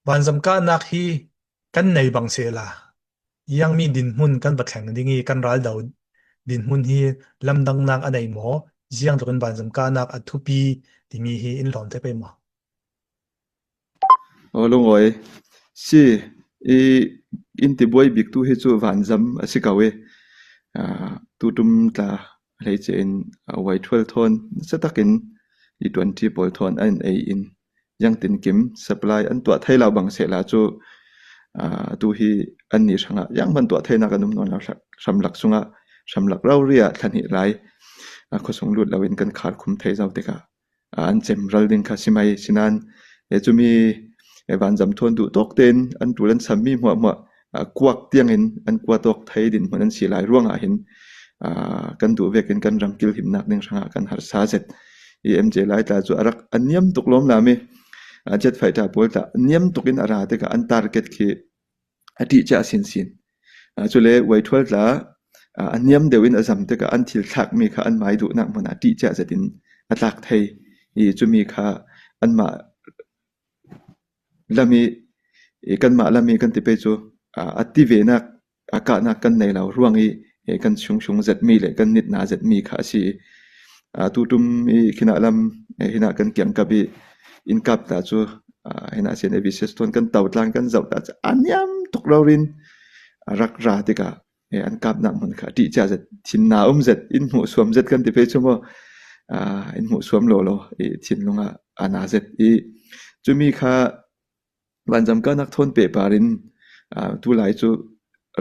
Vanzam kahnak hi kan nei bang sehla iangmi dinhmun kan va thleng ding i kan raldo dinhmun hi lamdangnak a nei maw? Ziang tluk in vanzam kahnak a thupi timi hi in hlawm te pei maw? Aw lungawi. Si, i in tibuai bik tu hi cu vanzam a si ko i tutum tla hleice in uaithual thawn nasa takin i ṭuanṭi pawl thawn an ei in iangtinkim supply an tuah thai lo bang sehla cu atu hi annih hrangah ianghman tuah thainak an um nawn lo. Hramlak sungah hramlak rori ah thla hnih lai khuasung lut loin kan kharkhum thai zau tikah an cemral ding kha si mei. Sinain cumi vanzam thawn duh tawk tein an ṭul an sammi hmuahhmuah kuak tiangin an kuat awk thei dinhmun an si lai ruangah hin kan duh vek in kan ram kilhimnak ding hrangah kan harsa zet. I MJ Laitla cu a rak a niam tuk lawmlam i jet fighter pawl tah niam tuk in a ra tikah an target khi a ṭih ciah sinsin. Cule uaithual tla a niam deuh in a zam tikah an thil thlakmi kha an mai duhnak hmun ah ṭih ciah zet in a tlak thei i cumi kha anmah lam i kanmah lam i kan ti pei cu a ti venak a kahnak kan nei lo ruang i kan chungchung zetmi le kan nitna zetmi kha a si. Tutum i khinah lam hinah kan kiangkap i inn kap ta cu hinah sin ABCS tawn kan to tlang kan zoh ta cu a niam tuk rorin a rak ra tikah an kapnak hmun kha ṭih cia zet thinna um zet in hmuh suam zet kan ti pe chu maw in hmuh suam law law i thinlung ah a na zet i cumi kha Vanzam kalnak thawn pehpar in tulai cu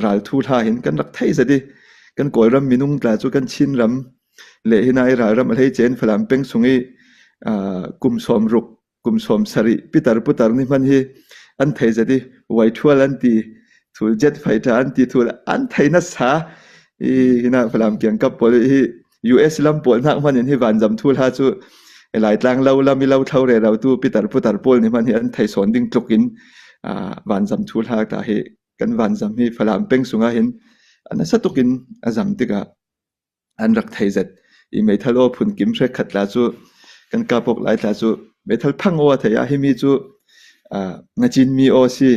ralthu hla hin kan rak theih zet i kan Kawlram minung tla cu kan Chinram le hina i ralram a hleice in Falam peng chung i kum 60 kum 70 pitar putar nih hman hi an thei zet i Waithual an ti thul jet fighter an ti thul an thei nasa i hina Falam kiangkap pawl hi US lam pawl hnak hman in hi vanzam thul ha cu Laitlang lo lam i lo thlo re ro tu pitar putar pawl nih hman hi an thei sawn ding tluk in vanzam thul ha ta hi kan vanzam hi Falam peng sungah hin a nasa tuk in a zam tikah an rak thei zet i meithal aw phun kim hre khat la cu kan kapok lai tla cu meithal phang aw a thei ah himi cu ngacin mi aw si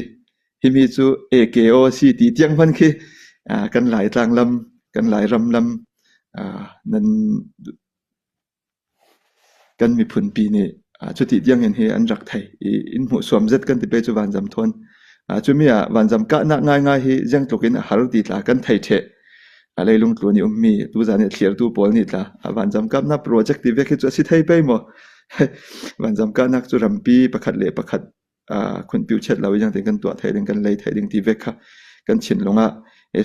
himi cu AK aw si ti tiang hman khi kan Laitlang lam kan Lairam lam nan kan miphunpi nih cuti tiangin hi an rak thei i in hmuhsuam zet kan ti pe cu vanzam thawn. Cumi ah vanzam kahnak ngaingai hi ziangtluk in a har ti tla kan thei ṭheh. A leilung tluan i ummi tuzan i a thlirtu pawl nih tla vanzam kapnak project ti vek hi cu a si thei pei maw? Vanzam kahnak cu rampi pakhat le pakhat khunpiu chet lo i kan tuah thai ding kan lei thai ding ti vek kha kan thinlung ah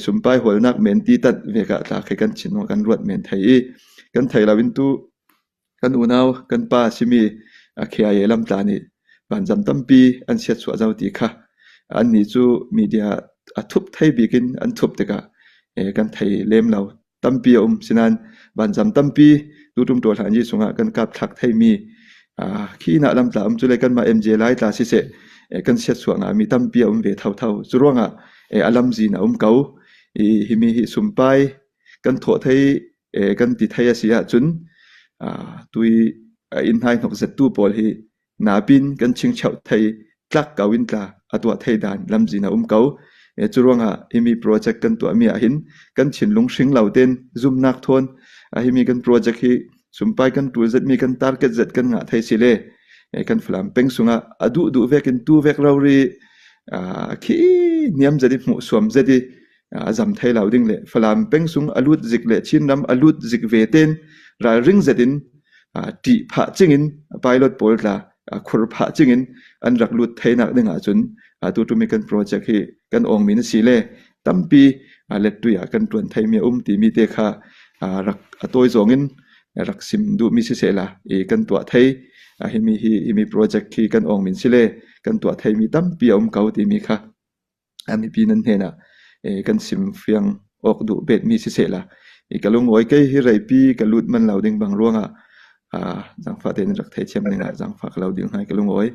sumpai hawlnak men ti tat vek ah tla khi kan thinlung kan ruat men thei i kan thei lo in tu kan unau kan pa simi KIA lamtla nih vanzam tampi an siat chuah zau ti kha an nih cu media a thup thei bik in an thup tikah kan thei lem lo tampi a um. Sinain vanzam tampi tutum tuah hlan yi chungah kan kap thlak theimi khi na lamtla um cu le kanmah MJ lai tla siseh kan siatsuah ngami tampi a um ve thotho. Cu ruangah a lamzin a um ko. I himi hi sumpai kan thawh thei kan ti thei a si ahcun tui inn hnai hnok zettu pawl hi Napin kan chingcheuh thei tlak ko in tla a tuah thei dan lamzin a um ko. Cu ruangah himi project kan tuahmi ahhin kan thinlung hring lo tein zumnak thawn himi kan project hi sumpai kan ṭul zetmi kan target zet kan ngah thei si le kan Falam peng sungah a duh duh vek in tu vek rori khi niam zet i hmuh suam zet i a zam thei lo ding le Falam peng sung a lut zik le Chinram a lut zik ve ten ralring zet in ṭih phah cingin pilot pawl tla khur phah cingin an rak lut theinak ding ahcun tuṭum i kan project hi kan awngmi na si le tampi lettui ah kan ṭuan theimi a um timi te kha rak a tawi zong in rak sim duhmi siseh la i kan tuah thei himi hi himi project hi kan awngmi si le kan tuah theimi tampi a um ko timi kha mipi nan hnenah kan sim fiang awk duh betmi siseh la i ka lungawi kei hi reipi ka lut man lo ding bang ruangah zaangfah tein rak theithiam dingah zaangfah ka lo ding hngai ka lungawi.